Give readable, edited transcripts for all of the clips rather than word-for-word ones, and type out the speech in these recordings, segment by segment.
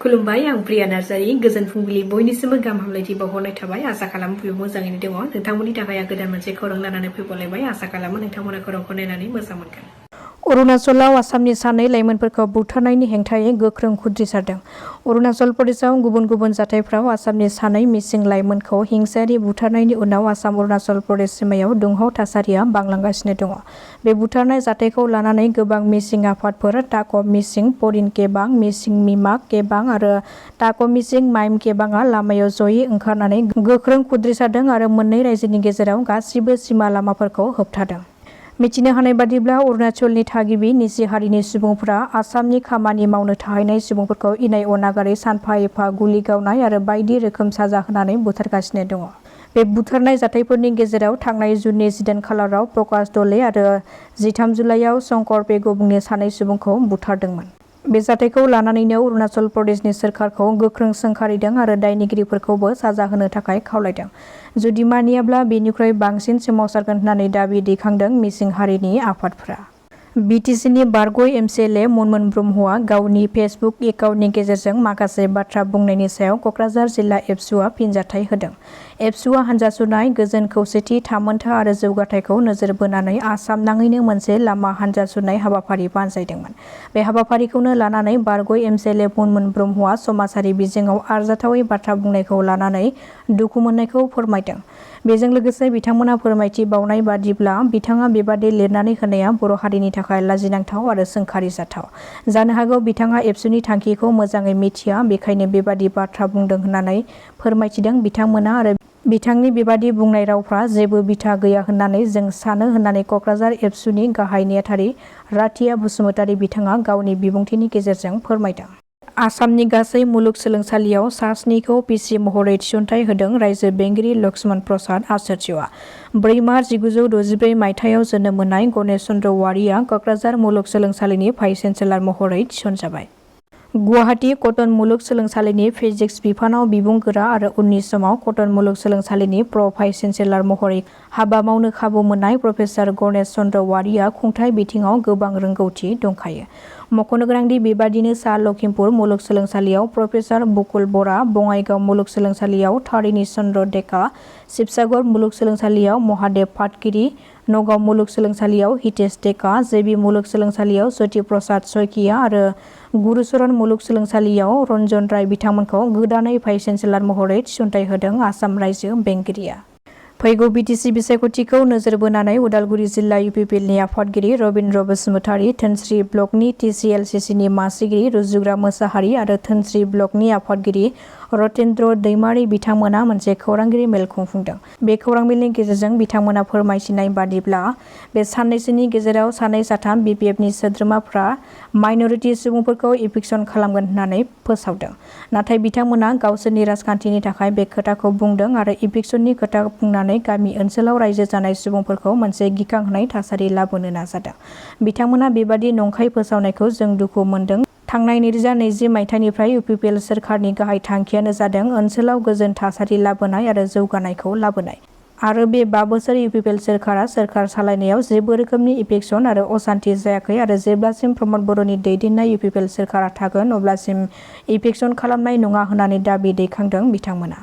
खुलुमबाय आं प्रिया नार्जारी गोजोन फुंबिलि बयनिसिमबो गाहाम हामलायथि बावहरनाय थाबाय आसा खालामो बयबो मोजाङैनो दङ नोंथांमोननि थाखाय आं गोदान मोनसे खौरां लानानै फैबावलायबाय आसा खालामो नोंथांमोना खौरांखौ नायनानै मोजां मोनगोन। अरुणाचलाव आसामनि सानै लाइमोनफोरखौ बुथारनायनि हेंथायै गोख्रों खुद्रिसारदों। अरुणाचल प्रदेशआव गुबुन गुबुन जाथायफ्राव आसामनि सानै मिसिं लाइमोनखौ हिंसायारि बुथारनायनि उनाव आसाम अरुणाचल प्रदेश सीमायाव दुंहाव थासारिया बांलांगासिनो दङ। बे बुथारनाय जाथायखौ लानानै गोबां मिसिं आफादफोर टाक मिसिं परिन केबां मिसिं मिमाक केबां आरो टाक मिसिं माइम केबांआ लामायाव जयै ओंखारनानै गोख्रों खुद्रिसारदों आरो मोननै रायजोनि गेजेराव गासिबो सीमा लामाफोरखौ होबथादों। मिथिनो हानाय बादिब्ला अरुणाचलनि थागिबि निसि हारिनि सुबुंफोरा आसामनि खामानि मावनो थाहैनाय सुबुंफोरखौ इनाय अनागारै सानफा एफा गुलि गावनाय आरो बायदि रोखोम साजा होनानै बुथारगासिनो दङ। बे बुथारनाय जाथायफोरनि गेजेराव थांनाय जुननि 10 खालाराव प्रकाश दले आरो 13 जुलाइआव शंकर पेगु मुंनि सानै सुबुंखौ बुथारदोंमोन। बे जाथायखौ लानानैनो अरुणाचल प्रदेशनि सोरखारखौ गोख्रों सोंखारिदों आरो दायनिगिरिफोरखौबो साजा होनो थाखाय खावलायदों। जुदि मानियाब्ला बेनिख्रुइ बांसिन सोमावसारगोन होननानै दाबि दैखांदों मिसिं हारिनि आफादफोरा। बिटिसिनि बारग'य एमसिएलए मनमोन ब्रह्मआ गावनि फेसबुक एकाउन्टनि गेजेरजों माखासे बाथ्रा बुंनायनि सायाव क'क्राझार जिल्ला एबसुआ फिनजाथाय होदों। एबसुआ हानजा सुनाय, गोजोन खौसेथि, थामोनथा आरो जौगाथायखौ नोजोर बोनानै आसाम नाङैनो मोनसे लामा हानजा सुनाय हाबाफारि बानजायदोंमोन। बे हाबाफारिखौनो लानानै बारग'य एमसिएलए मनमोन ब्रह्मआ समाजारि बिजोङाव आरजाथावै बाथ्रा बुंनायखौ लानानै दुखु मोननायखौ फोरमायदों। बेजों लोगोसे बिथांमोना फोरमायथि बावनाय बादिब्ला बिथाङा बेबादि लिरनानै होनाया बर' हारिनि थाखाय लाजिनांथाव आरो सोंखारिजाथाव। जानो हागौ बिथाङा एबसुनि थांखिखौ मोजाङै मिथिया बेखायनो बेबादि बाथ्रा बुंदों होननानै फोरमायथिदों बिथांमोना आरो बिथांनि बेबादि बुंनाय रावफ्रा जेबो बिथा गैया होननानै जों सानो होननानै क'क्राझार एबसुनि गाहाय नेहाथारि राथिया बसुमतारी बिथाङा गावनि बिबुंथिनि गेजेरजों फोरमायदों। आसामनि गासै मुलुगसोलोंसालियाव सा 7खौ पिसि महरै थिसनथाइ होदों रायजो बेंगिरि लक्ष्मण प्रसाद आचार्यआ। 4 मार्च 1964 मायथाइयाव जोनोम मोननाय गणेश चन्द्र वारिया क'क्राझार मुलुगसोलोंसालिनि भाइस चेन्सेलर महरै थिसनजाबाय। गुवाहाटी कटन मुलुगसोलोंसालिनि फिजिक्स बिफानाव बिबुंगोरा आरो उननि समाव कटन मुलुगसोलोंसालिनि भाइस चेन्सेलर महरै हाबा मावनो खाबु मोननाय प्रफेसार गणेश चन्द्र वारिया खुंथाइ बिथिङाव गोबां रोंगौथि दंखायो। मख'नो गोनांदि बेबादिनो सा लखिमपुर मुलुगसोलोंसालियाव प्रफेसार बुकुल बरा, बङाइगाव मुलुगसोलोंसालियाव तारिणी चन्द्र डेका, शिबसागर मुलुगसोलोंसालियाव महादेब पाटगिरि, नगाव मुलुगसोलोंसालियाव हितेश डेका, जेबि मुलुगसोलोंसालियाव ज्योति प्रसाद शइकिया आरो गुरुचरण मुलुगसोलोंसालियाव रन्जन राय बिथांमोनखौ गोदानै भाइस चेन्सेलर महरै थिसनथाइ होदों आसाम रायजो बेंगिरिया। फैगौ बिटिसि बिसायख'थिखौ नोजोर बोनानै उदालगुरि जिल्ला इउपिपिएलनि आफादगिरि रबिन्द्र बसुमतारी, धोनस्रि ब्लकनि टिसिएलसिसिनि मासिगिरि रुजुग्रा मोसाहारि आरो धोनस्रि ब्लकनि आफादगिरि रतेन्द्र दैमारी बिथांमोना मोनसे खौरांगिरि मेल खुंफुंदों। बे खौरां मेलनि गेजेरजों बिथांमोना फोरमायथिनाय बादिब्ला बे साननैसोनि गेजेराव सानै साथाम बिपिएफनि सोद्रोमाफ्रा माइनरिटि सुबुंफोरखौ इभिक्सन खालामगोन होननानै फोसावदों। नाथाय बिथांमोना गावसोरनि राजखान्थिनि थाखाय बे खोथाखौ बुंदों आरो इभिक्सननि खोथा बुंनानै गामि ओनसोलाव रायजो जानाय सुबुंफोरखौ मोनसे गिखांहोनाय थासारि लाबोनो नाजादों। बिथांमोना बेबादि नंखाय फोसावनायखौ जों दुखु मोनदों। थांनाय 2020 मायथाइनिफ्राय इउपिपिएल सोरखारनि गाहाय थांखियानो जादों ओनसोलाव गोजोन थासारि लाबोनाय आरो जौगानायखौ लाबोनाय। आरो बे 5 बोसोर इउपिपिएल सोरखारा सोरखार सालायनायाव जेबो रोखोमनि इभिक्सन आरो असान्ति जायाखै आरो जेब्लासिम प्रमद बर'नि दैदेननाय इउपिपिएल सोरखारा थागोन अब्लासिम इभिक्सन खालामनाय नङा होननानै दाबि दैखांदों बिथांमोना।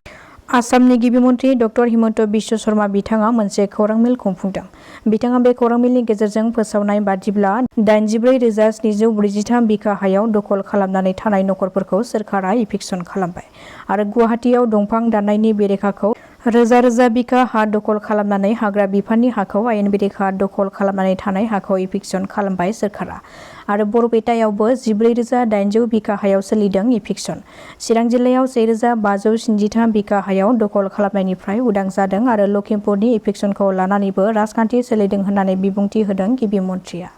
आसामनि गिबि मन्त्रि डक्टर हिमन्त बिश्व शर्मा बिथाङा मोनसे खौरां मेल खुंफुंदों। बिथाङा बे खौरां मेलनि गेजेरजों फोसावनाय बादिब्ला 84,743 बिघा हायाव दखल खालामनानै थानाय नखरफोरखौ सोरखारा इभिक्सन खालामबाय आरो गुवाहाटीयाव दंफां दाननायनि बेरेखाखौ रोजा रोजा बिघा हा दखल खालामनानै हाग्रा बिफाननि हाखौ आयेन बेरेखा दखल खालामनानै थानाय हाखौ इभिक्सन खालामबाय सोरखारा। आरो बरपेटायावबो 14,800 बिघा हायाव सोलिदों इभिक्सन। चिरां जिल्लायाव 1,573 बिघा हायाव दखल खालामनायनिफ्राय उदां जादों आरो लखिमपुरनि इभिक्सनखौ लानानैबो राजखान्थि सोलिदों होननानै बिबुंथि होदों गिबि मन्थ्रिया।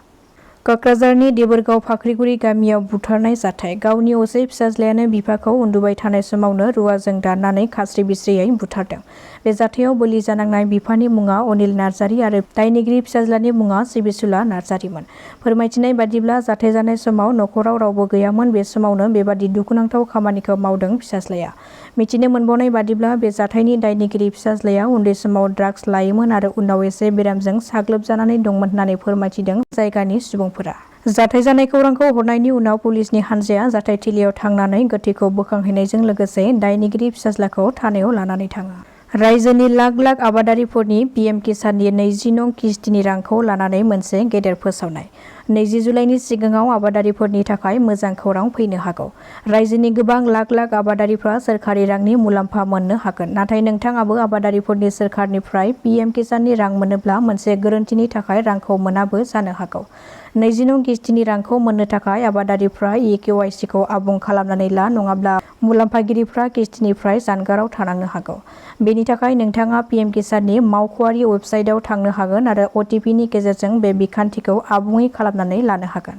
क'क्राझारनि देबोरगाव फाख्रिगुरि गामियाव बुथारनाय जाथाय। गावनि असे फिसाज्लायानो बिफाखौ उन्दुबाय थानाय समावनो रुवाजों दाननानै खास्रि बिस्रियै बुथारदों। बे जाथायाव बोलि जानांनाय बिफानि मुङा अनिल नार्जारी आरो दायनिगिरि फिसाज्लानि मुङा सिबिसुला नार्जारीमोन। फोरमायथिनाय बादिब्ला जाथाय जानाय समाव नखराव रावबो गैयामोन। बे समावनो बेबादि दुखुनांथाव खामानिखौ मावदों फिसाज्लाया। मिथिनो मोनबावनाय बादिब्ला बे जाथायनि दायनिगिरि फिसाज्लाया उन्दै समाव ड्राग्स लायोमोन आरो उनाव एसे बेरामजों साग्लोबजानानै दंमोन होननानै फोरमायथिदों जायगानि सुबुंफोरा। जाथाय जानाय खौरांखौ हरनायनि उनाव पुलिसनि हानजाया जाथायथिलियाव थांनानै गोथैखौ बोखांहैनायजों लोगोसे दायनिगिरि फिसाज्लाखौ थानायाव लानानै थाङो। रायजोनि लाख लाख आबादारिफोरनि पीएम किसाननि 20 नं किस्तिनि रांखौ लानानै मोनसे गेदेर फोसावनाय। 20 जुलाइनि सिगाङाव आबादारिफोरनि थाखाय मोजां खौरां फैनो हागौ। रायजोनि गोबां लाख लाख आबादारिफ्रा सोरखारि रांनि मुलाम्फा मोननो हागोन। नाथाय नोंथाङाबो आबादारिफोरनि सोरखारनिफ्राय पीएम किसाननि रां मोनोब्ला मोनसे गोरोन्थिनि थाखाय रांखौ मोनाबो जानो हागौ। 20 नं किस्तिनि रांखौ मोननो थाखाय आबादारिफ्रा KYCखौ आबुं खालामनानै ला, नङाब्ला मुलाम्फागिरिफ्रा किस्तिनिफ्राय जानगाराव थानांनो हागौ। बेनि थाखाय नोंथाङा पीएम किसाननि मावख'आरि वेबसाइटआव थांनो हागोन आरो OTPनि गेजेरजों बे बिखान्थिखौ आबुङै खालामनानै लानो हागोन।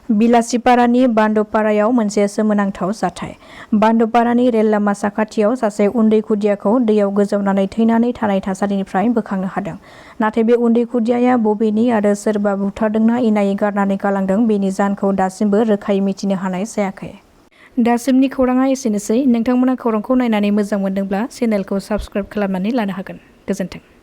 बिलासिपारानि बान्दपारायाव मोनसे सोमोनांथाव जाथाय। बान्दपारानि रेल लामा साखाथियाव सासे उन्दै खुदियाखौ दैयाव गोजावनानै थैनानै थानाय थासारिनिफ्राय बोखांनो हादों। नाथाय बे उन्दै खुदियाया बबेनि आरो सोरबा बुथारदोंना इनायै गारनानै गालांदों बेनि जाहोनखौ दासिमबो रोखायै मिथिनो हानाय जायाखै। दासिमनि खौराङा एसेनोसै। नोंथांमोना खौरांखौ नायनानै मोजां मोनदोंब्ला चेनेलखौ साबस्क्राइब खालामनानै लानो हागोन। गोजोन्थों।